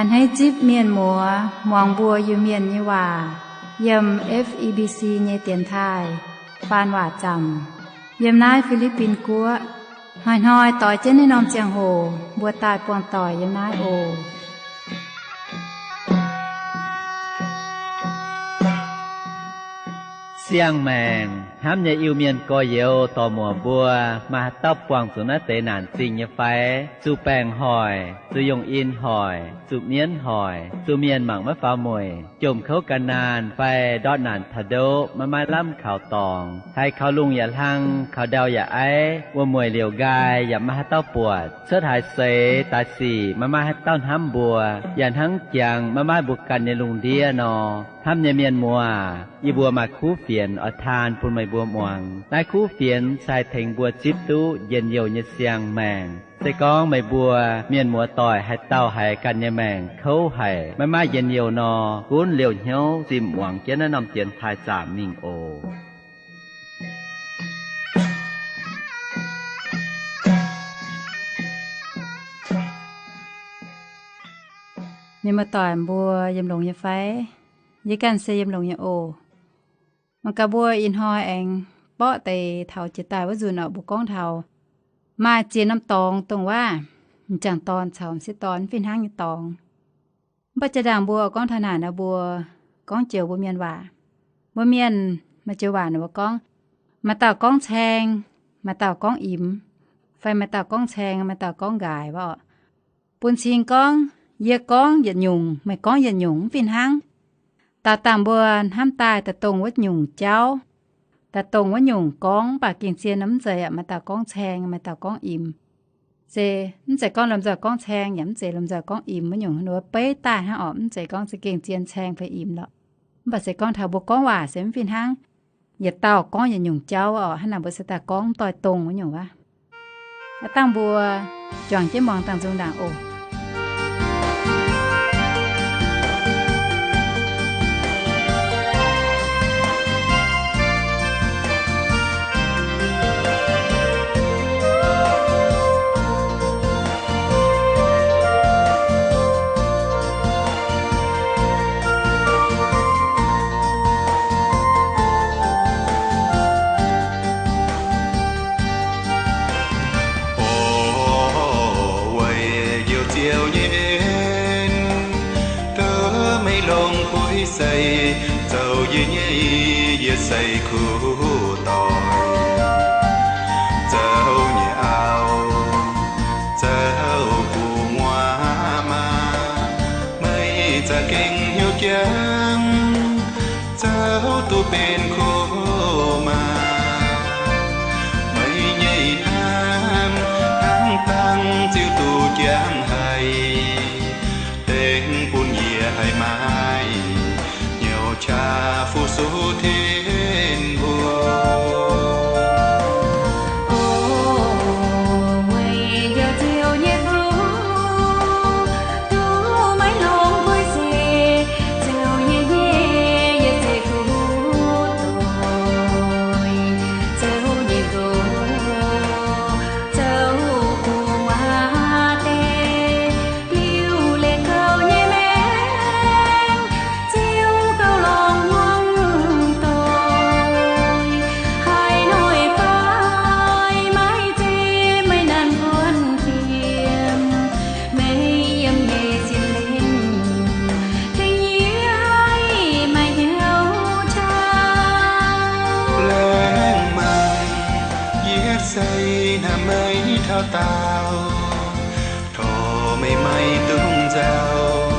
A'hneiv zipv mienh muoz muangx mbuo Iu-Mienh nyei waac yiem F E B C nyei dienx taaih faan waac zaamc yiem naaiv Fi^li^bin Guoqv. Hnoi-hnoi doix jienv naaiv norm ziangh hoc mbuo daaih buangh doic yiem naaiv oc. Siang-maengc hnamv nyei Iu-Mienh gorx-youz dorc-muoc mbuo, maaih haaix dauh buangh zuqc naaiv deix naanc zingh nyei fai? Zuqc baengc hoic, zuqc yungh in hoic, zuqc mienv hoic, zuqc mienh mangc maiv faaux mueic, jomc kouv gan naanh fai ndortv naanc taux ndoqv maiv maaih lamh kaux dorngx, haiz kaux lungh yaac hlang, kaux ndau yaac aiv, wuom-mueic liouc nqaai yaac maiv maaih haaix dauh buatc, cuotv haaix seix daaih sic maiv maaih haaix dauh hnamv mbuo, yaac hnangv jangx maiv maaih mbuo ganh nyei lungh ndiev nor. Hnamv nyei mienh muoz, yie mbuo maaih kuv fienx oix taan bun meih mbuo muangx. Naaiv kuv fienx se haih tengx mbuo zipv duqv njien-youh nyei siang-maengc. Se gorngv meih mbuo mienh muoz doic haaix dauh haiz ganh nyei maengc kouv haic, maiv maaih njien-youh nor, gunv liouh hnyouv zimh muangx jienv naaiv norm dienx taaih zaamc mingh oc. Mienh muoz doic mbuo yiem longx nyei fai? Yie ganh se yiem longx nyei oc. Mangc gaax mbuo ih hnoi aengx borqv deix taux jiex daaih wuov nzunc orqc, mbuo gorngv taux maaih ziex norm dorngx dongh waac, m'jangc dorn caux m'sieqv dorn mv fih hnangv nyei dorngx. Mv baac jaa-ndaangc mbuo gorngv taux naaic nor, mbuo gorngv joux mbuo mienh waac. Mbuo mienh maaih joux waac ninh mbuo gorngv, maaih dauh gorngv caeng, maaih dauh gorngv imx, fai maaih dauh gorngv caeng, maaih dauh gorngv nqaaix waac. Bun cing gorngv, yie gorngv yietc nyungc, meih gorngv yietc nyungc mv fih hnangv. Dauh dauh mbuo hnamv daaih daaih dongh wuov nyungc jauv, daaih dongh wuov nyungc gorngv, mv baac gengh zien nor mv zeiz aqv. Maaih dauh gorngv caeng, maaih dauh gorngv imx. Se mv zeiz gorngv lomh nzoih gorngv caeng, yaac mv zeiz lomh nzoih gorngv imx wuov nyungc, ninh mbuo beiv daaih hnangv orqc. Mv zeiz gorngv za'gengh zien caeng fai imx lorqc. Mv baac se gorngv taux mbuo gorngv waac se mv fih hnangv. Yietc dauh gorngv yietc nyungc jauv orqc, hnangv naaic mbuo se daaih gorngv doix-dongh wuov nyungc waac. Aav dangh mbuo juangc jienv muangx dangh nzung ndaangc oc. Orv, weic njoux Ziouv nyei en, duqv meih longx buiv sei, zoux yie nyei, yie sei kuv doic. Zoux nyei auv, zoux gu'nguaaz maa, meih za'gengh hnyouv jangx, zoux duqv benx kuv maa. Meih nyei hnamv hnangv dangh ziouc duqv jangx haic, dengv bun yie haih maaih hnyouv qaqv fu-sux Tin-Hungh. O, weic njoux Ziouv nyei fuqv, duqv meih longx buiv sei, zoux yie nyei, yie zei kuv doic. Zoux nyei ndoqc, zoux gu'nguaaz deix, liuc leiz gauh nyei maengc, Ziouv gauh longc muangx doic. Haaix noic fai maiv zeiz meih naanc buonv fiem, meih yiem nyei sin-hlen, tengx yie haih maaih hnyouv qaqv. Laengz maengc yie se hnamv meih taux daauh, tov meih maiv dungx nzauh,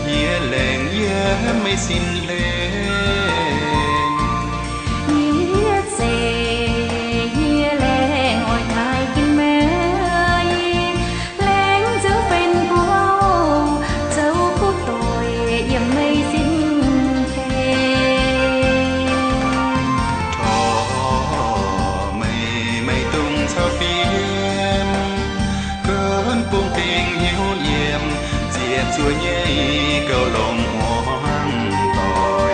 yie laengz yiem meih sin-hlen. Yie zeiz, yie laengz oix taaih ginv meih, laengz zoux benx buov, zoux kuv doic yiem meih sin-hlen. Tov meih maiv dungx caux fiem, gunv bung dingc hnyouv yiem, ziepc zuoqv nyei gauh longc muangx doic.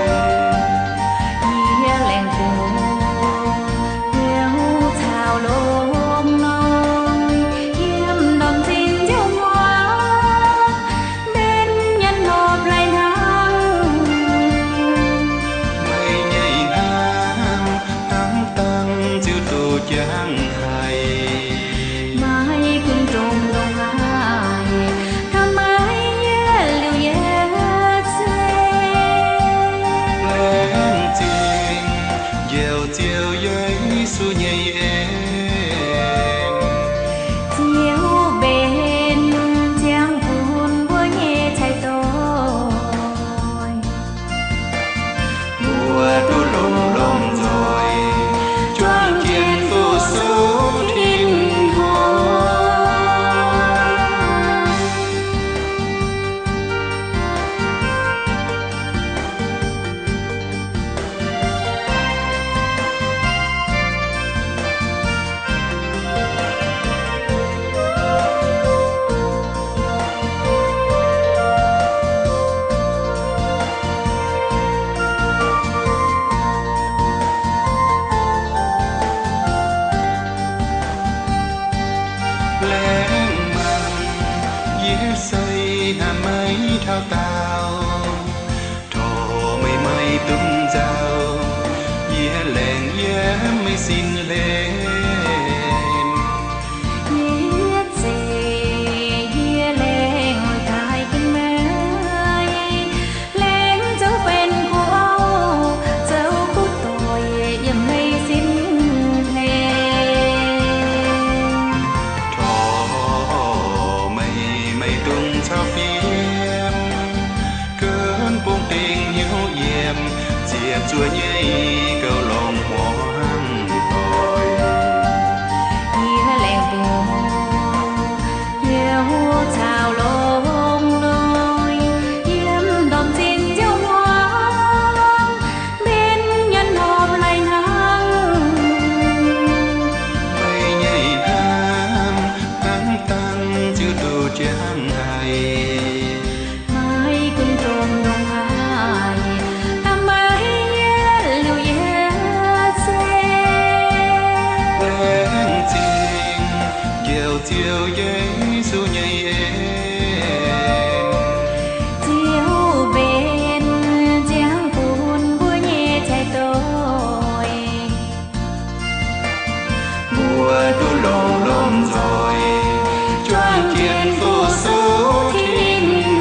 Yie zeiz yie laengz taaih jienv meih, laengz zoux benx kuv auv, zoux kuv doic yiem meih sin hlen. Torc meih, meih dungx caux fiem, gunv bung dingc hnyouv yiem, ziepc zuoqv nyei gauh longc muangx doic. Yie laengz bung hnyouv caux longx noic, yiem ndorm zinh ziouc muangx, mbenc nyanc hopv lai hnangv. Meih nyei hnamv, hnangv dangh ziouc duqv jangx haic. Maiv gunv dongh ndongc haaix, hnamv meih nyei liuz yie se laengz zingh njoux Ziouv Yesu nyei en, Ziouv mbenc ziangh bun mbuo nyei cai doic. Mbuo duqv longx lomh nzoih juangc jienv fu-sux Tin-Hungh.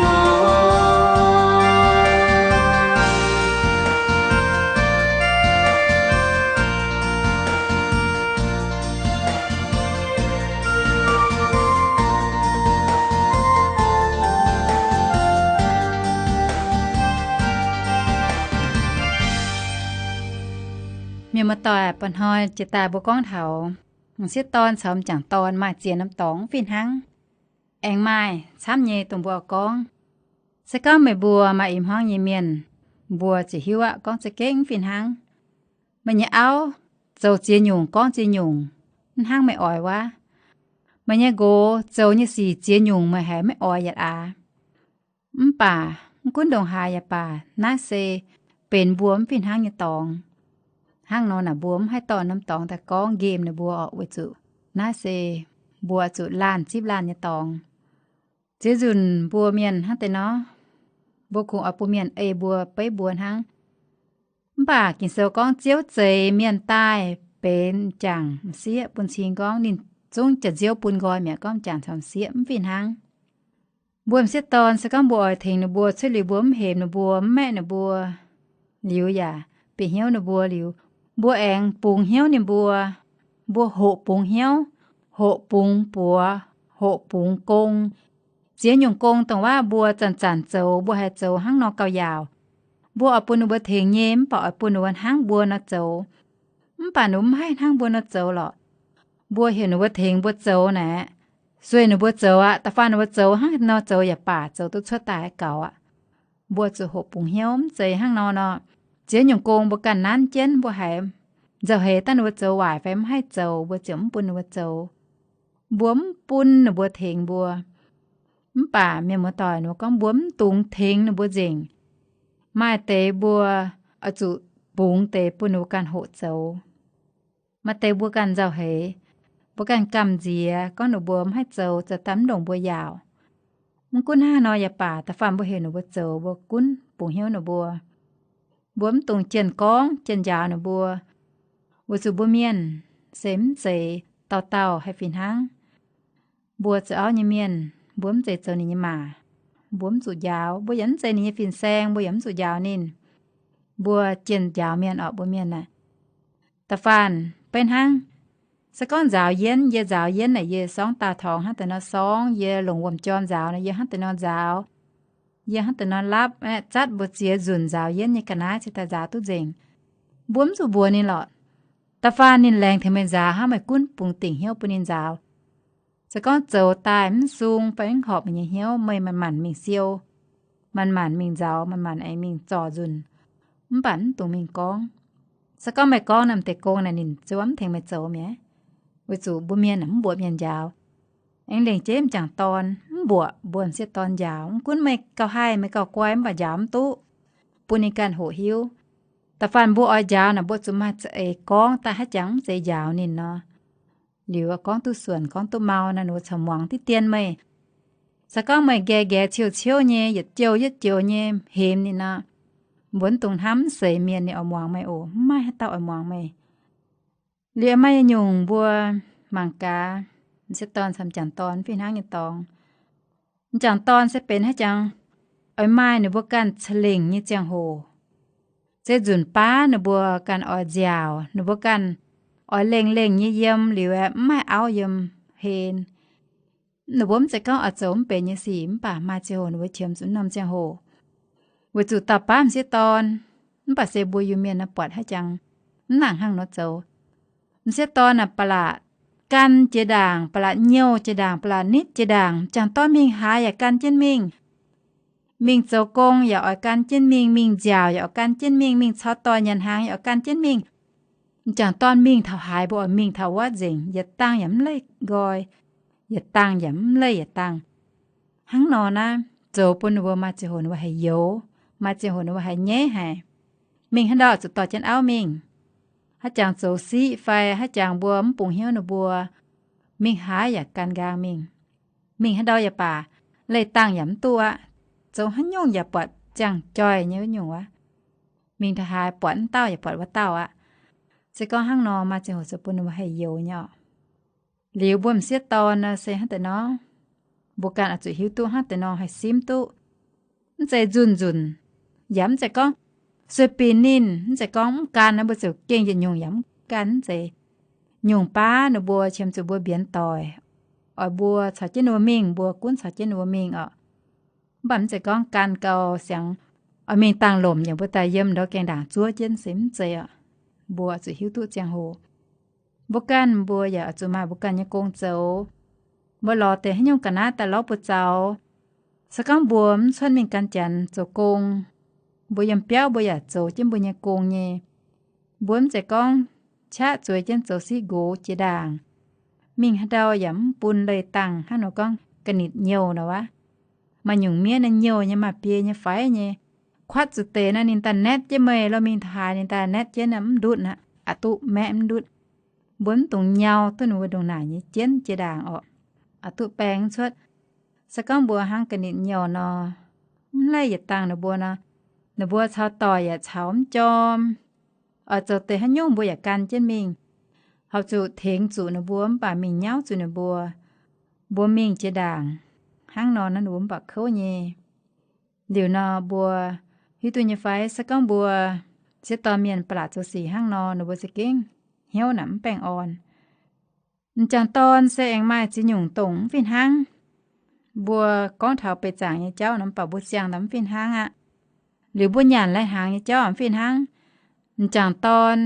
Mienh muoz-doic, mba'hnoi jiex daaih mbuo gorngv taux m'sieqv dorn caux m'jangc dorn maaih ziex norm dorngx mv fih hnangv. Aengx maaih camv nyei dongh mbuo oix gorngv. Se gorngv meih mbuo maaih ih hmuangv nyei mienh, mbuo ziouc hiuv aqv gorngv za'gengh mv fih hnangv. Meih nyei auv zoux ziex nyungc gorngv ziex nyungc, mv hnangv meih oix wuov. Meih nyei nqox zoux nyei sic ziex nyungc meih haiz maiv oix yaac aav. Mv baac mv gunv ndongc haaix yaac baac, naaiv se benx mbuo mv fih hnangv nyei dorngx. Hnangv nor naaic mbuo mv haih dorh norm dorngx daaih gorngv nqemh ninh mbuo oc, weic zuqc naaiv se mbuo zuqc laanh zipv laanh nyei dorngx. Ziex nzunc mbuo mienh hnangv deix nor, mbuo kungx oix bun mienh ei mbuo, beiv mbuo hnangv. Mv baac Ging-Sou gorngv Ziouv zeix mienh daaih benx m'jangc m'sieqv bun cing gorngv ninh zungv jaax-nziouv bun nqoi mi'aqv gorngv m'jangc caux m'sieqv mv fih hnangv. Mbuo m'sieqv dorn se gorngv mbuo oix tengx ninh mbuo, cuotv liuz mbuo mv hemx ninh mbuo, mv maeqv ninh mbuo liuz yaac bieqc hnyouv ninh mbuo liuz, mbuo aengx bungx hnyouv ninh mbuo. Mbuo hoqc bungx hnyouv, hoqc bungx buoz, hoqc bungx gong. Ziex nyungc gong dongh waac mbuo zanc-zanc zoux, mbuo haiz zoux hnangv nor gauh yaauc. Mbuo oix bun ninh mbuo tengx nyei, mv baac oix bun ninh mbuo hnangv mbuo nor zoux. Mv baac ninh mbuo mv haih hnangv mbuo nor zoux lorqc. Mbuo heuc ninh mbuo tengx mbuo zoux naaic, sueih ninh mbuo zoux aqv. Da'faanh ninh mbuo zoux hnangv nor zoux yaac baac, zoux duqv cuotv daaih gaux aqv. Mbuo zuqc hoqc bungx hnyouv mv zeiz hnangv nor nor. Ziex nyungc gong mbuo ganh nanv jienv, mbuo haiz nzauh heix daaih ninh mbuo zoux waaic fai mv haih zoux, mbuo ziouc mv bun ninh mbuo zoux. Mbuo mv bun ninh mbuo tengx mbuo. Mv baac mienh muoz-doic, ninh mbuo gorngv mbuo mv dungx tengx ninh mbuo nzengc. Maaih deix mbuo oix zuqc bungx deix bun ninh mbuo ganh hoqc zoux. Maaih deix mbuo ganh nzauh heix, mbuo ganh gamh nziex gorngv ninh mbuo mv haih zoux, zoux daaih mv ndongc mbuo yaauc. Mv gunv hnangv haaix nor yaac baac, da'faanh mbuo heuc ninh mbuo zoux, mbuo gunv bungx hnyouv ninh mbuo. Mbuo mv dungx jienh gorngv, jienh njaaux ninh mbuo, weic zuqc mbuo mienh se mv zeiz dauh dauh haih fih hnangv. Mbuo zoux auv nyei mienh, mbuo mv zeiz zoux ninh nyei maa. Mbuo mv zuqc njaaux, mbuo yaac mv zeiz ninh nyei fin-saeng, mbuo yaac mv zuqc njaaux ninh. Mbuo jienh njaaux mienh orqc, mbuo mienh aah. Da'faanh beiv hnangv, se gorngv nzaaux yienv, yie nzaaux yienv naaic, yie sorngv daauh torngx hnangv deix nor sorngv, yie longc wuom-jorm nzaaux nor, yie hnangv deix nor nzaaux, yie hnangv deix nor lapv, zatv mbu'ziex nzunc nzaaux yienv nyei ga'naaiv cingx daaih nzaaux duqv nzengc. Mbuo mv zuqc mbuox ninh lorqc. Da'faanh ninh laengz tengx meih nzaaux hnangv, meih gunv bungx dingc hnyouv bun ninh nzaaux. Se gorngv zoux daaih mv sung fai mv horpc meih nyei hnyouv, meih manc-manc mingh siou, manc-manc mingh nzaaux, manc-manc aengx mingh zorc nzunc, mv baac mv dungx mingh gorngv. Se gorngv meih gorngv naaic, m'deix gong naaic ninh ziouc mv tengx meih zoux mi'aqv. Weic zuqc mbuo mienh mv mbuoqc mienh njaaux. Aengx lengc jeiv m'jangc dorn mv mbuoqc mbuo m'sieqv dorn njaaux. Mv gunv meih gauh haih, meih gauh guai, mv baac njaaux mv duqv, bun ninh ganh hoqc hiuv. Da'faanh mbuo oix njaaux naaic, mbuo zuqc maaih za'eix gorngv daaih haaix jangx mv zeiz njaaux ninh nor. Liuz gorngv duqv suonc, gorngv duqv mau naaic, ninh mbuo caux muangx diqv dien meih. Se gorngv meih nqae nqae ciouv ciouv nyei, yietc jouh yietc jouh nyei hemx ninh nor, mbuo mv dungx hnamv, mv seix mienh ninh oix muangx meih oc. Mv maaih haaix dauh oix muangx meih. Liuz maaih yietc nyungc mbuo mangc gaax, m'sieqv dorn caux m'jangc dorn fih hnangv nyei dorngx. M'jangc dorn se benx haaix jangx, oix maaih ninh mbuo ganh ca'lengc nyei ziangh hoc. Se nzunc baav ninh mbuo ganh oix nziaauc, ninh mbuo ganh oix lengh lengh nyei yiem liuz aeqv, mv maaih auv yiem hlen. Ninh mbuo mv zeiz gorngv oix zoux mv benx nyei sic, mv baac maaih ziangh hoc ninh mbuo qiemx zuqc norm ziangh hoc. Weic zuqc dauh baav m'sieqv dorn, mv baac se mbuo Iu-Mienh naaiv buatc haaix jangx mv nangc hnangv nor zoux. M'sieqv dorn naaic ba'laqc gan jiex ndaangc, ba'laqc nyouh jiex ndaangc, ba'laqc nitv jiex ndaangc, m'jangc dorn mingh haaix yaac gan jienv mingh. Mingh zoux gong yaac oix gan jienv mingh, mingh nziaauc yaac oix gan jienv mingh, mingh caux doic nyanc hnaangx yaac oix gan jienv mingh. M'jangc dorn mingh taux haaix mbuo oix mingh taux wuov nzengc, yietc dangh yaac mv leih nqoi, yietc dangh yaac mv leih yietc dangh. Hnangv nor naaiv zoux bun ninh mbuo maaih ziangh hoc ninh mbuo haiz youx, maaih ziangh hoc ninh mbuo haiz nyaiv haic. Mingh haaix ndau zuqc dorh jienv auv mingh. Haaix jangx zoux siqv fai haaix jangx mbuo mv bungx hnyouv ninh mbuo, mingh haaix yaac gan nqaang mingh. Mingh haaix ndau yaac baac, leih dangh yaac mv duqv aqv. Zoux haaix nyungc yaac buatc ziangh joih nyei wuov nyungc wuov. Mingh taux haaix buatc wuov dauh yaac buatc wuov dauh aqv. Se gorngv hnangv nor maaih ziangh hoc zoux bun ninh mbuo haih youx nyei oc. Liuz mbuo m'sieqv dorn nor se hnangv deix nor, mbuo ganh oix zuqc hiuv duqv hnangv deix nor haih simv duqv. Mv zeiz nzunc nzunc, yaac mv zeiz gorngv sueih binc ninh, mv zeiz gorngv mv gan nor mbuo ziouc gengh yietc nyungc yaac mv gan, mv zeiz. Nyungc baav ninh mbuo qiemx zuqc mbuo mbienx doic, oix mbuo caux jienv ninh mbuo mingh, mbuo gunv caux jienv ninh mbuo mingh oc. Mv baac mv zeiz gorngv gan gau siangx oix mingh dangh lomc yaac mbuo daaih yiem ndortv gaengh ndaangc zuov jienv se mv zeiz oc. Mbuo oix zuqc hiuv duqv ziangh hoc. Mbuo ganh mbuo yaac oix zuqc maaih mbuo ganh nyei gong zoux. Mbuo lorz deix haaix nyungc ga'naaiv daaih lorz mbuo zaux. Se gorngv mbuo mv cuotv mingh gan janx zoux gong, mbuo yiem biauv mbuo yaac zoux jienv mbuo nyei gong nyei. Mbuo mv zeiz gorngv qaqv zueiz jienv zoux siqv nqox jiex ndaangc. Mingh haaix ndau yaac mv bun leih dangh hnangv nor gorngv ga'nitc nyouh nor wuov. Maaih nyungc miev naaiv nyouh nyei, maaih biei nyei, faix nyei. Kuatv zuqc deix nor ninh daaih naetv jienv meih lo, mingh taux haaix ninh daaih naetv jienv, mv ndutv aqv, aqc duqv maeqv mv ndutv. Mbuo mv dungx nyau duqv ninh mbuo ndongc naaic nyei jienv jiex ndaangc oc. Aqc duqv baeng mv cuotv. Se gorngv mbuo hnangv ga'nitc nyouh nor, mv leih yietc dangh ninh mbuo nor, ninh mbuo caux doic yaac caux mv jorm. Oix zoux deix haaix nyungc mbuo yaac gan jienv mingh. Horpc zuqc tengx zuqc ninh mbuo mv baac mingh nyauv zuqc ninh mbuo. Mbuo mingh jiex ndaangc hnangv nor naaiv ninh mbuo mv baac kouv nyei. Liuz nor mbuo hiuv duqv nyei fai? Se gorngv mbuo sieqv dorn mienh ba'laqc zoux sic hnangv nor, ninh mbuo za'gengh hnyouv naaic mv baengh orn. M'jangc dorn se aengx maaih ziex nyungc dongh mv fih hnangv. Mbuo gorngv taux beih zaangc nyei jauv nor, mv baac mbuo siang-ndaangc mv fih hnangv aqv. Liuz mbuo nyanc lai-hnaangx nyei jauv mv fih hnangv. M'jangc dorn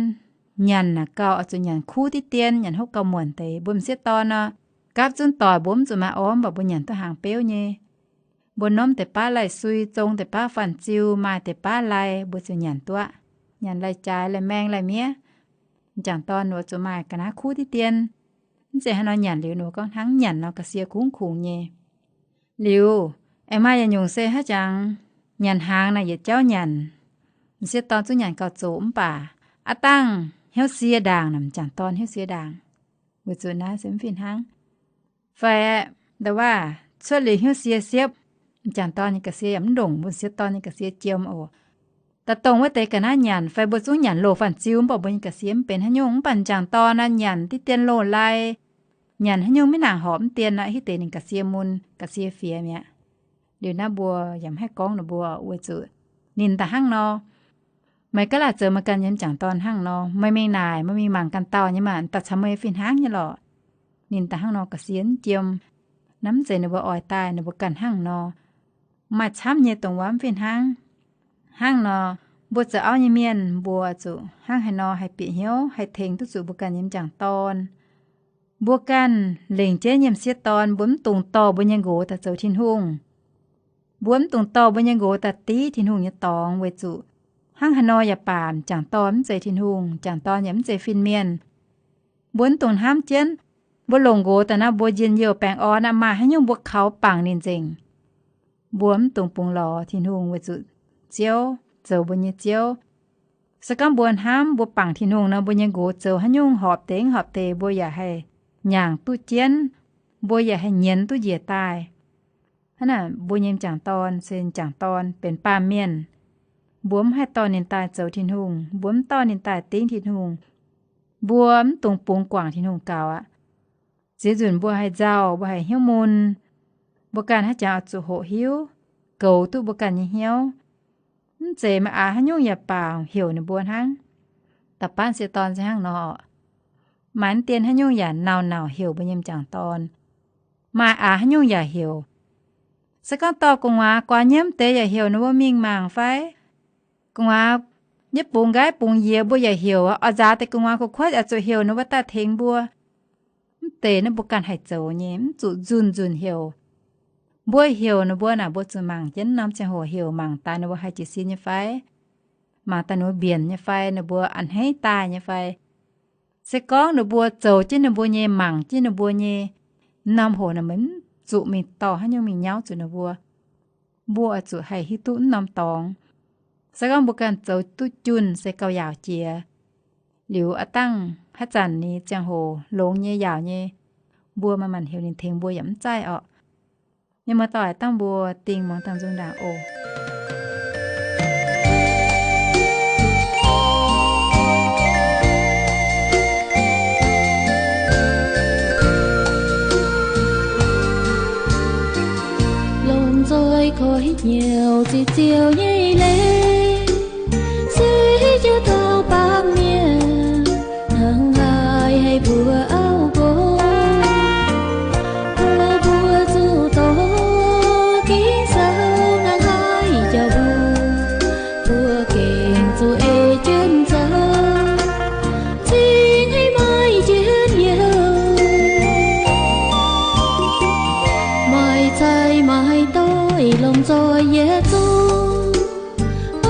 nyanc naaic gauh oix zuqc nyanc kuv diqv dien, nyanc hopv gauh muonc deix. Mbuo m'sieqv dorn nor, gapv zunv doic mbuo mv zuqc maaih orv, mv baac mbuo nyanc duqv hnaangx beuv nyei. Mbuo nomv deix baav laih sui, zong deix baav fanh ziu, maaih deix baav lai, mbuo ziouc nyanc duqv aqv. Nyanc lai-jaaix, lai-maeng, lai-miev. M'jangc dorn ninh mbuo zuqc maaih ga'naaiv kuv diqv dien. Mv zeiz haaix nor nyanc liuz ninh mbuo gorngv hnangv nyanc nor ga'sie kungx kungx nyei. Liuz, aengx maaih yietc nyungc se haaix jangx, nyanc hnaangx naaic yietc jauv nyanc. M'sieqv dorn zungv nyanc gauh zoqc mv baac aav dangh hnyouv sie ndaangc, m'jangc dorn hnyouv sie ndaangc. Weic zuqc naaiv se mv fih hnangv. Fai ndo waav cuotv liuz hnyouv sie siepv, m'jangc dorn nyei ga'sie yaac mv ndongc mbuo m'sieqv dorn nyei ga'sie jiem oc. Daaih dongh wuov deix ga'naaiv nyanc fai mbuo zungv nyanc loz-fanh ziu, mv baac mbuo nyei ga'sie mv benx haaix nyungc. Mv baac m'jangc dorn nor nyanc diqv dien loz-lai, nyanc haaix nyungc maiv nangc horpc mv dien nor, hiuv deix ninh ga'sie mun, ga'sie fiex mi'aqv. Liuz naaiv mbuo yaac mv haih gorngv ninh mbuo, weic zuqc ninh daaih hnangv nor. Meih gaav laaic zoux meih ganh nyei m'jangc dorn hnangv nor, meih mingh naaic, meih mingh mangc ganh dauh nyei maah, daaih caux meih fih hnangv nyei lorqc. Ninh daaih hnangv nor ga'sie mv jiem. Naaiv mv zeiz ninh mbuo oix daaih, ninh mbuo ganh hnangv nor. Maaih camv nyei dongh wuov mv fih hnangv. Hnangv nor, mbuo zoux auv nyei mienh mbuo zuqc hnangv haaix nor haih bieqc hnyouv, haih tengx duqv zuqc mbuo ganh nyei m'jangc dorn. Mbuo ganh lengc jeiv nyei m'sieqv dorn, mbuo mv dungx dorh mbuo nyei nqox daaih zoux Tin-Hungh. Mbuo mv dungx dorh mbuo nyei nqox daaih div Tin-Hungh nyei dorngx, weic zuqc hnangv haaix nor yaac baac m'jangc dorn mv zeiz Tin-Hungh, m'jangc dorn yaac mv zeiz fin-mienh. Mbuo mv dungx hnamv jienv, mbuo longc nqox daaih nor mbuo njien-youh baengh orn aqv, maaih haaix nyungc mbuo kaux bangc ninh nzengc. Mbuo mv dungx bungx lorz Tin-Hungh weic zuqc Ziouv zoux mbuo nyei Ziouv. Se gorngv mbuo hnamv mbuo bangc Tin-Hungh nor, mbuo nyei nqox zoux haaix nyungc horpc deix horpc deix mbuo yaac haih nyaangc duqv jienv, mbuo yaac haih nyienz duqv njiec daaih. Hnangv naaic mbuo nyei m'jangc dorn se m'jangc dorn benx baamh mienh. Mbuo mv haih dorh ninh daaih zoux Tin-Hungh, mbuo mv dorh ninh daaih dingv Tin-Hungh. Mbuo mv dungx bungx guangc Tin-Hungh gaux aqv. Ziex nzunc mbuo haih nzauh, mbuo haih hnyouv mun, mbuo ganh haaix jangx oix zuqc hoqc hiuv, goux duqv mbuo ganh nyei hnyouv. Mv zeiz maaih aax haaix nyungc yaac baaux heuc ninh mbuo hnangv. Da'faanh se dorn se hnangv nor, maaih mv dien haaix nyungc yaac nauc-nauc heuc mbuo nyei m'jangc dorn. Maaih aax haaix nyungc yaac heuc. Se gorngv dorh gu'nguaaz guaax nyiemv deix yaac heuc ninh mbuo mingh mangc fai? Gu'nguaaz nyei bungx nqaiv bungx yiex mbuo yaac heuc, oix nzaaux deix gu'nguaaz kuv kuotv oix zuqc heuc ninh mbuo daaih tengx mbuo. Mv deix naaiv mbuo ganh haih zoux nyei, mv zuqc nzunc nzunc heuc. Mbuo heuc ninh mbuo naaic, mbuo zuqc mangc jienv norm ziangh hoc heuc, mangc daaih ninh mbuo haih jiez sin nyei fai, mangc daaih ninh mbuo mbienc nyei fai, ninh mbuo a'hneiv daaih nyei fai. Se gorngv ninh mbuo zoux jienv ninh mbuo nyei, mangc jienv ninh mbuo nyei, norm hoc naaic meih mv zuqc mingh dorh haaix nyungc mingh nyauv zuqc ninh mbuo. Mbuo oix zuqc haih hiuv duqv wuov norm dorngx. Se gorngv mbuo ganh zoux duqv junh se gauh yaauc jiex. Liuz aav dangh haaix zanc ni ziangh hoc longx nyei yaauc nyei, mbuo manc-manc heuc ninh tengx mbuo yaac mv zaih orqc. Mienh muoz-doic, dangh mbuo dingh muangx dangh nzung ndaangc oc. Lomh nzoih koiv nyeuc ziqc ziouc nyei leiz, se jauv taux baamh mienh hnangv haaix haih mbuox auv nqox. Mbuo, mbuo zuqc dorh ging-sou hnangv haaix jauv mbuo, mbuo gengh zuqc ei jienv zoux, cingx haiz maaih jienv youh. Maaih cai maaih doix lomh nzoih yietc zungv,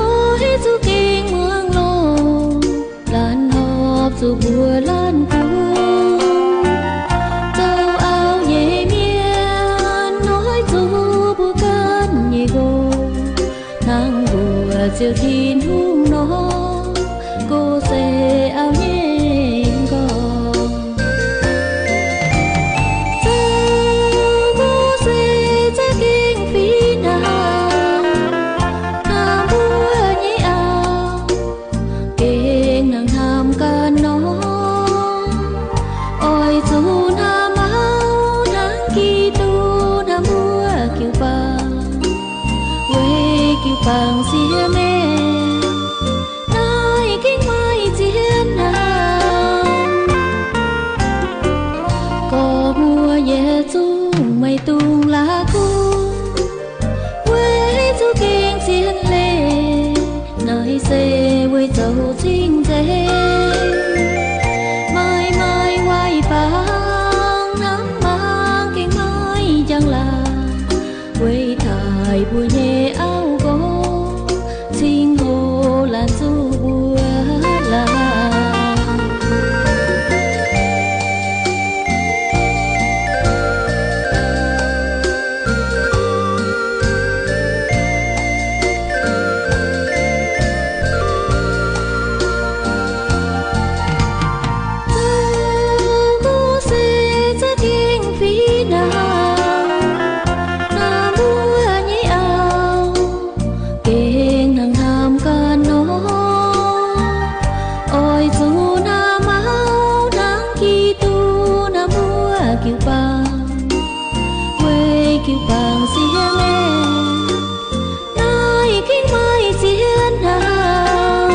oix zuqc gengh muangx longx, laanh horpc zuqc mbuox laanh kungx. Zoux auv nyei mienh oix zuqc mbuox ganh nyei nqox, hnangv mbuox Ziouv Tin-Hungh nor, nqox se auv nyei m'nqorngv. Zoux nqox se za'gengh fih hnangv, hnangv mbuo nyei auv gengh hnangv hnamv ganh nor. Oix zuqc hnamv auv hnangv Giduc hnamv mbuo jiu-baang, weic jiu-baang siev maengc, naaiv gengh maaih zien hnangv. Gorx muoz yietc zungv maiv dungx la'kuqv, weic zuqc gengh zien leiz, naaiv se weic zoux cing-nzengc. Maaih, maaih waaic-baang hnamv mangc gengh maaih njang-laangc, weic daaih mbuo nyei auv nqox cingx hoc laanh zuqc mbuo laangz. Zoux nqox se za'gengh fih hnangv, hnangv mbuo nyei auv gengh hnangv hnamv ganh nor. Oix zuqc hnamv auv hnangv Giduc hnamv mbuo jiu-baang, weic jiu-baang siev maengc, naaiv gengh maaih zien hnangv.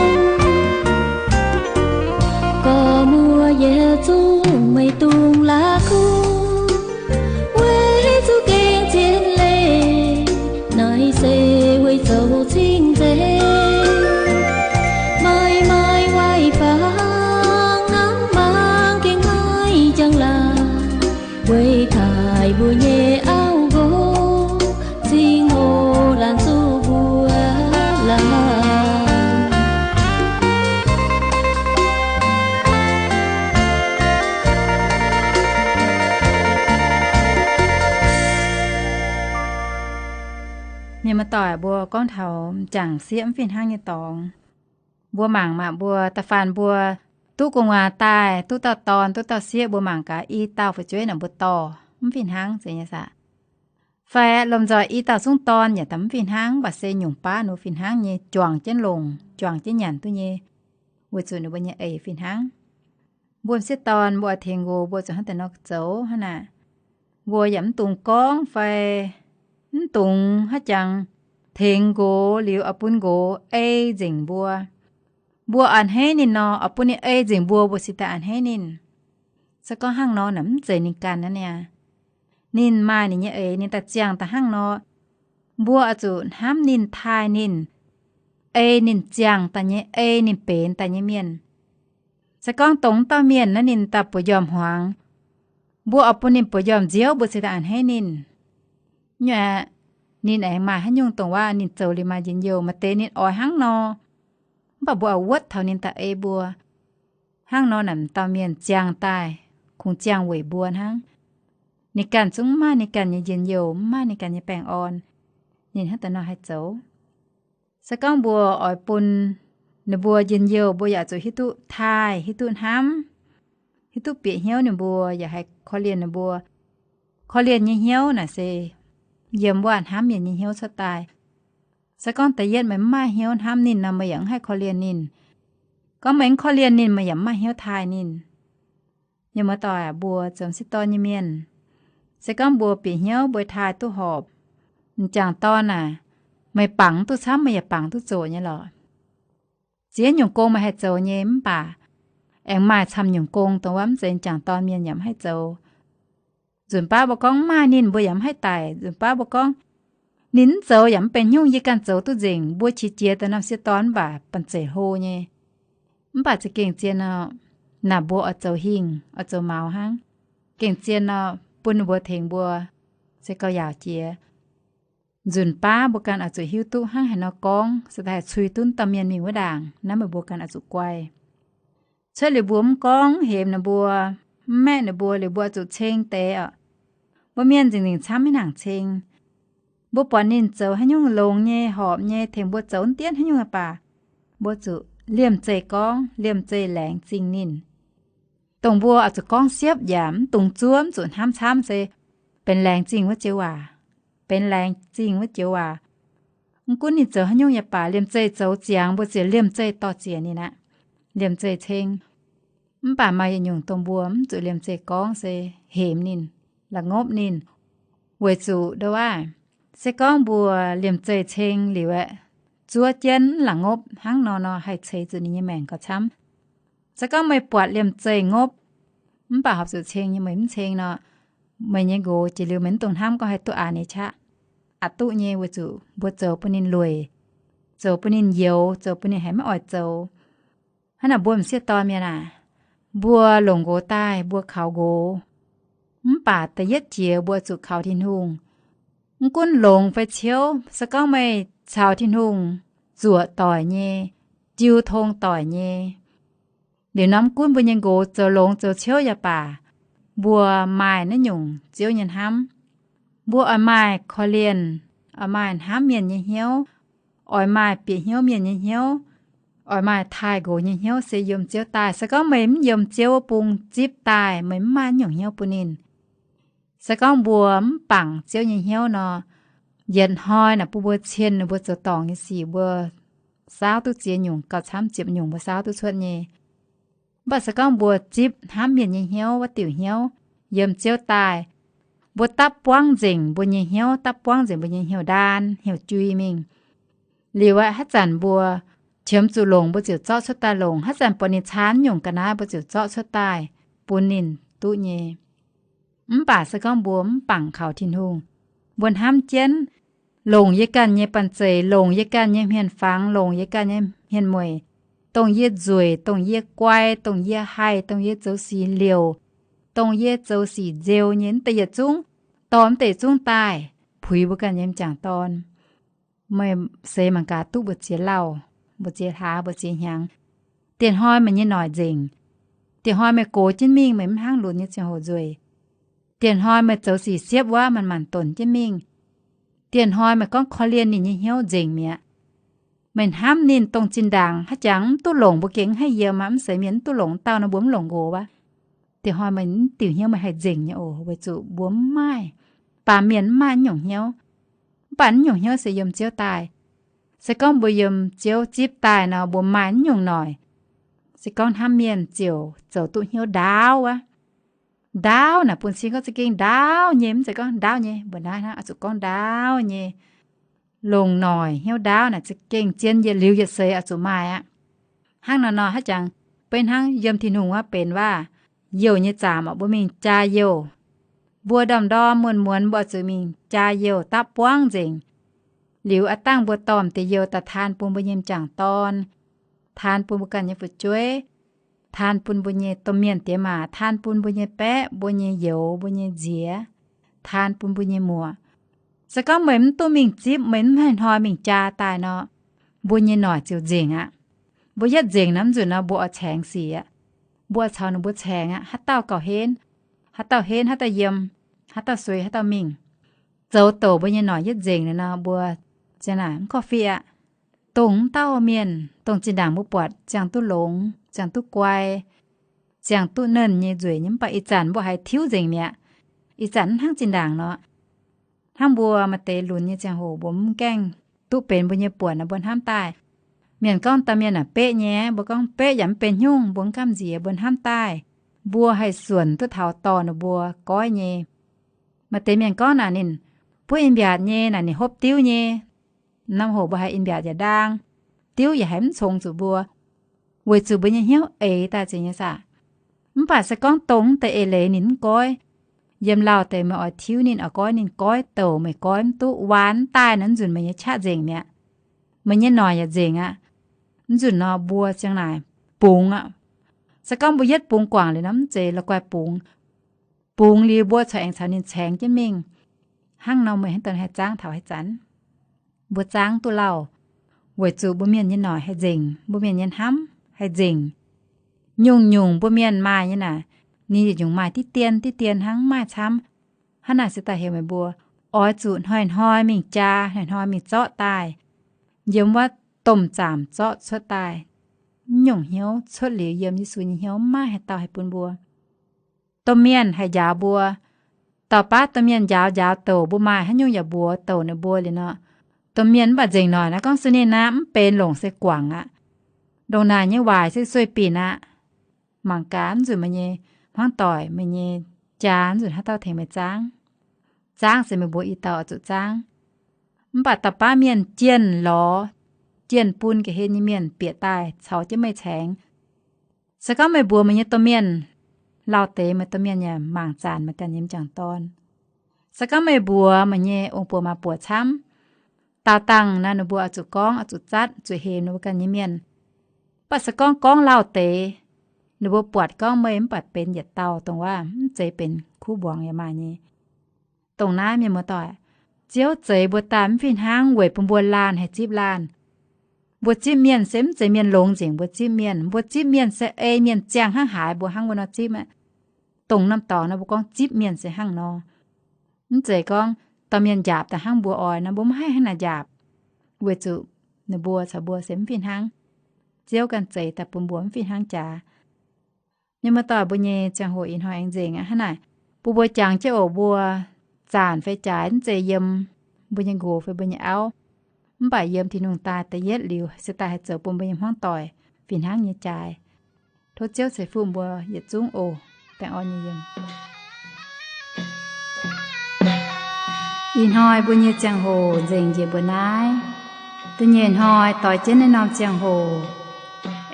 Gorx muoz yietc zungv maiv dungx la'kuqv, weic zuqc gengh zien leiz, naaiv se weic zoux cing-nzengc. Maaih, maaih waaic-baang hnamv mangc gengh maaih njang-laangc, weic daaih mbuo nyei auv nqox cingx hoc laanh zuqc mbuo laangz. Mienh muoz-doic, mbuo gorngv taux m'jangc sieqv mv fih hnangv nyei dorngx. Mbuo mangc maah, mbuo da'faanh mbuo duqv gu'nguaaz daaih, duqv dauh dorn, duqv dauh sieqv, mbuo mangc gaax i dauh fu'jueiv naaic mbuo dorh mv fih hnangv zeiz nyei saah? Fai lomh nzoih i dauh zungv dorn yaac daaih mv fih hnangv, mv baac se nyungc baav ninh mbuo fih hnangv nyei, juangc jienv longc, juangc jienv nyanc duqv nyei, weic zuqc ninh mbuo nyei eix fih hnangv. Mbuo m'sieqv dorn mbuo oix tengx nqox mbuo zuqc hnangv deix nor zoux hnangv naaic. Mbuo yaac mv dungx gorngv fai mv dungx haaix jangx tengx nqox liuz oix bun nqox ei nzengc mbuo. Mbuo a'hneiv ninh nor, oix bun ninh ei nzengc mbuo, mbuo cingx daaih a'hneiv ninh. Se gorngv hnangv nor naaic mv zeiz ninh ganh aqv niaa. Ninh maaih ninh nyei eix, ninh daaih ziangh daaih hnangv nor, mbuo oix zuqc hnamv ninh, taaih ninh, ei ninh ziangh daaih nyei, ei ninh benx daaih nyei mienh. Se gorngv dongh wuov dauh mienh naaiv ninh daaih buoz-njormh hmuangx, mbuo oix bun ninh buoz-njormh nziouv, mbuo cingx daaih a'hneiv ninh. Nyuoqc aeqv, ninh aengx maaih haaix nyungc dongh wuov ninh zoux liuz maaih njien-youh, maaih deix ninh oix hnangv nor, mv baac mbuo oix wuotv taux ninh daaih ei mbuo. Hnangv nor naaic m'dauh mienh ziangh daaih kungx ziangh weic mbuo hnangv. Ninh ganh zungv mv maaih ninh ganh nyei njien-youh, mv maaih ninh ganh nyei baengh orn, ninh hnangv deix nor haih zoux. Se gorngv mbuo oix bun ninh mbuo njien-youh, mbuo yaac zuqc hiuv duqv taaih, hiuv duqv hnamv, hiuv duqv bieqc hnyouv ninh mbuo, yaac haih korv-lienh ninh mbuo. Korv-lienh nyei hnyouv naaic se yiem wuov hnamv mienh nyei hnyouv cuotv daaih. Se gorngv da'yietv meih mv maaih hnyouv hnamv ninh nor, meih yaac mv haih korv-lienh ninh. Gorngv meih mv korv-lienh ninh, meih yaac mv maaih hnyouv taaih ninh. Yie muoz-doic aac, mbuo zoux m'sieqv dorn nyei mienh, se gorngv mbuo bieqc hnyouv mbuo taaih duqv horpc, m'jangc dorn aac, meih bangc duqv camv, meih yaac bangc duqv zoqc nyei lorqc. Ziex nyungc gong meih haih zoux nyei, mv baac aengx maaih camv nyungc gong dongh wuov mv zeiz m'jangc dorn mienh yaac mv haih zoux. Nzunc baav mbuo gorngv mv maaih ninh, mbuo yaac mv haih daic. Nzunc baav mbuo gorngv ninh mv zoux yaac mv benx haaix nyungc, yie ganh zoux duqv nzengc, mbuo qiex jiez daaih norm sieqv dorn mv baac banh zeic hlo nyei. Mv baac za'gengh zien nor, naaic mbuo oix zoux hingh, oix zoux maux hnangv. Gengh zien nor, bun ninh mbuo tengx mbuo, se gauh yaauc jiex. Nzunc baav mbuo ganh oix zuqc hiuv duqv hnangv haaix nor gorngv, se daaih haih cui duqv dauh mienh mingh wuov ndaangc. Naaiv meih mbuo ganh oix zuqc guai. Cuotv liuz mbuo mv gorngv hemx ninh mbuo, mv maeqv ninh mbuo liuz, mbuo oix zuqc ceng deix oc. Mbuo mienh nzengc nzengc camv maiv nangc ceng. Mbuo buatc ninh zoux haaix nyungc longx nyei, horpc nyei, tengx mbuo zoux mv dienv haaix nyungc baac, mbuo zuqc liemh zeih gorngv, liemh zeih laengz zingh ninh. Dongh mbuo oix zuqc gorngv siepv yaac mv dungx zuov, mv zuqc hnamv camv, se benx laengz zingh wuov joux waac. Benx laengz zingh wuov joux waac. Mv gunv ninh zoux haaix nyungc yaac baac, liemh zeih zoux ziangx mbuo ziouc liemh zeih dorh ziec ninh aqv. Liemh zeih ceng. Mv baac maaih yietc nyungc dongh mbuo mv zuqc liemh zeih gorngv, se hemx ninh, la'ngopv ninh. Weic zuqc ndo aav, se gorngv mbuo liemh zeih ceng liuz aeqv, zuov jienv la'ngopv hnangv nor nor haih ceix zuqc ninh nyei maengc gauh camv. Se gorngv meih buatc liemh zeih ngopv, mv baac horpc zuqc ceng nyei, meih mv ceng nor, meih nyei nqox jiex liuz meih mv dungx hnamv gorngv haih duqv aqc nyei qaqv. Aqc duqv nyei, weic zuqc mbuo zoux bun ninh lueic, zoux bun ninh youx, zoux bun ninh haiz maiv oix zoux. Hnangv naaic mbuo m'sieqv dorn mienh aac, mbuo longc nqox daaih mbuo kaux nqox, mv baac da'yietv jiex mbuo zuqc kaux Tin-Hungh. Mv gunv longx fai ciouv, se gorngv meih caux Tin-Hungh zuoqc doic nyei, jiu tong doic nyei, liuz norm gunv mbuo nyei nqox zoux longx zoux ciouv yaac baac, mbuo maaih naaiv nyungc Ziouv nyei hnamv. Mbuo oix maaih korv-lienh, oix maaih hnamv mienh nyei hnyouv, oix maaih bieqc hnyouv mienh nyei hnyouv, oix maaih taaih nqox nyei hnyouv se yiem Ziouv daaih. Se gorngv meih mv yiem Ziouv wuov bung zipv daaih, meih mv maaih naaiv nyungc hnyouv bun ninh. Se gorngv mbuo mv bangc Ziouv nyei hnyouv nor, yietc hnoi naaic bun mbuo cien ninh mbuo zoux dorngc nyei sic, mbuo saauv duqv ziex nyungc gauh camv ziepc nyungc mbuo saauv duqv cuotv nyei. Mv baac se gorngv mbuo zipv hnamv mienh nyei hnyouv wuov diuc hnyouv yiem Ziouv daaih, mbuo dapv buangv nzengc mbuo nyei hnyouv, dapv buangv nzengc mbuo nyei hnyouv ndaan, hnyouv jui mingh. Liuz aeqv, haaix zanc mbuo qiemx zuqc longc, mbuo ziouc zorqv cuotv daaih longc. Haaix zanc buatc ninh caan nyungc ga'naaiv, mbuo ziouc zorqv cuotv daaih bun ninh duqv nyei. Mv baac se gorngv mbuo mv bangc kaux Tin-Hungh, mbuo hnamv jienv longc yie ganh nyei banh zeic, longc yie ganh nyei hmien-fangx, longc yie ganh nyei hmien-mueic, dongh yie nzueic, dongh yie guai, dongh yie haih, dongh yie zoux sic liouc, dongh yie zoux sic nzeu nyei, mv deix yietc zungv, dorh mv deix zungv daaih puix mbuo ganh nyei m'jangc dorn. Meih seix mangc gaax, duqv mbu'ziex lauh, mbu'ziex hlaax, mbu'ziex hnyangx, dieh hnoi meih nyei noic nzengc. Dieh hnoi meih gox jienv mingh, meih mv hnangv lunx nyei ziangh hoc nzueic. Dieh hnoi meih zoux sic siepv wuov, manc-manc donc jienv mingh. Dieh hnoi meih gorngv korv-lienh ninh nyei hnyouv nzengc mi'aqv. Meih hnamv ninh dongh zinh ndaangc haaix jangx mv duqv longc, mbuo gengh mv haih yiem aqv, mv seix mienh mv duqv longc dauh nor, mbuo mv longc nqox wuov. Dieh hnoi meih diuc hnyouv meih haih nzengc nyei oc, weic zuqc mbuo mv maaih, baamh mienh mv maaih naaiv nyungc hnyouv. Mv baac naaiv nyungc hnyouv se yiem Ziouv daaih. Se gorngv mbuo yiem Ziouv zipv daaih nor, mbuo maaih naaiv nyungc noic. Se gorngv hnamv mienh ziouc zoux duqv hnyouv ndaauv wuov. Ndaauv naaic bun cing gorngv za'gengh ndaauv nyei, mv zeiz gorngv ndaauv nyei mbuo naaiv hnangv, oix zuqc gorngv ndaauv nyei. Longc noic hnyouv ndaauv naaic za'gengh zien yietc liuz yietc seix oix zuqc maaih aqv. Hnangv naaiv nor haaix jangx, beiv hnangv yiem Tin-Hungh wuov benx waac, youh nyei zaamc mbuo mingh jaa youh. Mbuo ndorm-ndorm muonz-muonz mbuo oix zuqc mingh jaa youh dapv buangv nzengc. Liuz aav dangh mbuo dorh deix youh daaih taan bun mbuo nyei m'jangc dorn, taan bun mbuo ganh nyei fu'jueiv, taan bun mbuo nyei domh mienh diex maac, taan bun mbuo nyei baeqv, mbuo nyei youz, mbuo nyei nziex, taan bun mbuo nyei muoc. Se gorngv meih mv duqv mingh zipv, meih mv hnoi-hnoi mingh jaa daaih nor, mbuo nyei noic ziouc nzengc aqv. Mbuo yietv nzengc nor, mv nzunc nor mbuo oix caengx sic aqv. Mbuo oix caux ninh mbuo caengx aqv. Haaix dauh gauh henv, haaix dauh henv, haaix dauh yiem, haaix dauh suix, haaix dauh mingh. Zoux douc mbuo nyei noic yietv nzengc liuz nor, mbuo ziang naaic mv korv-fiqv aqv. Dongh mv dauh mienh, dongh zinh ndaangc mbuo buatc ziangh duqv longx, ziangh duqv guai, ziangh duqv nernh nyei nzueic nyei, mv baac ih zanc mbuo haiz tiuv nzengc mi'aqv. Ih zanc mv hnangv zinh ndaangc nor. Hnangv mbuo maaih deix lunx nyei ziangh hoc mbuo mv gaengh duqv benx mbuo nyei buonc nor, mbuo hnamv daaih. Mienh gorngv dauh mienh aah, beqv nyei, mbuo gorngv beqv yaac mv benx haaix nyungc, mbuo mv gamh nziex, mbuo hnamv daaih. Mbuo haih suonc duqv taux dorh ninh mbuo goiv nyei. Maaih deix mienh gorngv naaic ninh buov in-mbiaatc nyei, naaic ninh hopv diuv nyei. Norm hoc mbuo haiz in-mbiaatc yaac ndaang, diuv yaac haiz mv congx zuqc mbuo, weic zuqc mbuo nyei hnyouv eix daaih zingx nyei saah. Mv baac se gorngv dongh deix eix leiz ninh mv goiv, yiem lauh deix meih oix tiuv ninh, oix goiv ninh, goiv douc meih goiv mv duqv, waan mv daaih nor, mv nzunc meih nyei qaqv nzengc mi'aqv. Meih nyei noic yaac nzengc aqv. Mv nzunc nor mbuo ziang naaic bungx aqv. Se gorngv mbuo yietv bungx guangc liuz nor, mv zeiz la'guaih bungx. Bungx liuz mbuo corc aengx caux ninh caengx jienv mingh. Hnangv nor meih haaix dauh haih zaangv taux haaix zanc? Mbuo zaangv duqv lauh, weic zuqc mbuo mienh nyei noic haih nzengc, mbuo mienh nyei hnamv haih nzengc. Nyungc-nyungc mbuo mienh maaih nyei naaic, ninh yietc nyungc maaih diqv dien diqv dien hnangv, mv maaih camv. Hnangv naaic se daaih heuc meih mbuo oix zuqc hnoi-hnoi mingh jaa, hnoi-hnoi mingh zorqv daaih, yiem wuov domh zaamc zorqv cuotv daaih. Mv nyungc hnyouv cuotv liuz yiem Yesu nyei hnyouv, mv maaih haaix dauh haih bun mbuo. Domh mienh haih njaaux mbuo. Dauh baav domh mienh njaaux njaaux douc mbuo maaih haaix nyungc yaac mbuox douc ninh mbuo liuz nor, domh mienh mv baac nzengc noic naaiv gorngv se ninh naaiv mv benx longc se guangc aqv. Ndongc naaic nyei waaic se sueih binc aqv. Mangc gaax, mv nzunc meih nyei hmuangv doic, meih nyei jaa, mv nzunc haaix dauh tengx meih zaangv. Zaangv se meih mbuo i dauh oix zuqc zaangv. Mv baac dauh baav mienh jienh lorz, jienh bun ga'hlen nyei mienh bieqc daaih caux jienv meih caengx. Se gorngv meih mbuox meih nyei domh mienh, lauh deix meih domh mienh yaac mangc zanc meih ganh nyei m'jangc dorn. Se gorngv meih mbuox meih nyei ong-buoc maa-buoc camv, daauh dangh naaiv ninh mbuo oix zuqc gorngv, oix zuqc zatv, zuqc hemx ninh mbuo ganh nyei mienh. Mv baac se gorngv gorngv lauh deix, ninh mbuo buatc gorngv meih mv baac benx yietc dauh dongh waac, mv zeiz benx kuv mbuangz yaac maaih nyei. Dongh naaiv mienh muoz-doic, Ziouv zeix mbuo daaih mv fih hnangv weic bun mbuo laanh haih zipv laanh. Mbuo zipv mienh se mv zeiz mienh longx nzengc mbuo zipv mienh. Mbuo zipv mienh se ei mienh ziangh hnangv haaix mbuo hnangv wuov nor zipv aqv. Dongh norm dorngx nor mbuo gorngv zipv mienh se hnangv nor. Mv zeiz gorngv dorh mienh njaapc daaih hnangv mbuo oix nor, mbuo mv haih hnangv naaic njaapc, weic zuqc ninh mbuo caux mbuo se mv fih hnangv. Ziouv ganh zeix daaih bun mbuo mv fih hnangv jaax. Mienh muoz-doic, mbuo nyei ziangh hoc ih hnoi aengx nzengc aqv. Hnangv naaic, bun mbuo jangx jienv oc. Mbuo zanc fai jaaix mv zeiz yiem mbuo nyei nqox fai mbuo nyei auv, mv baac yiem Tin-Hungh daaih da'yietv liuz se daaih haih zoux bun mbuo nyei hmuangv doic fih hnangv nyei jaaix. Tov Ziouv ceix fuqv mbuo yietc zungv oc. Baengh orn nyei yiem. Ih hnoi mbuo nyei ziangh hoc nzengc njiec mbuo naaiv. Da'nyeic hnoi doix jienv naaiv norm ziangh hoc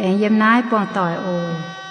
aengx yiem naaiv buangh doic oc.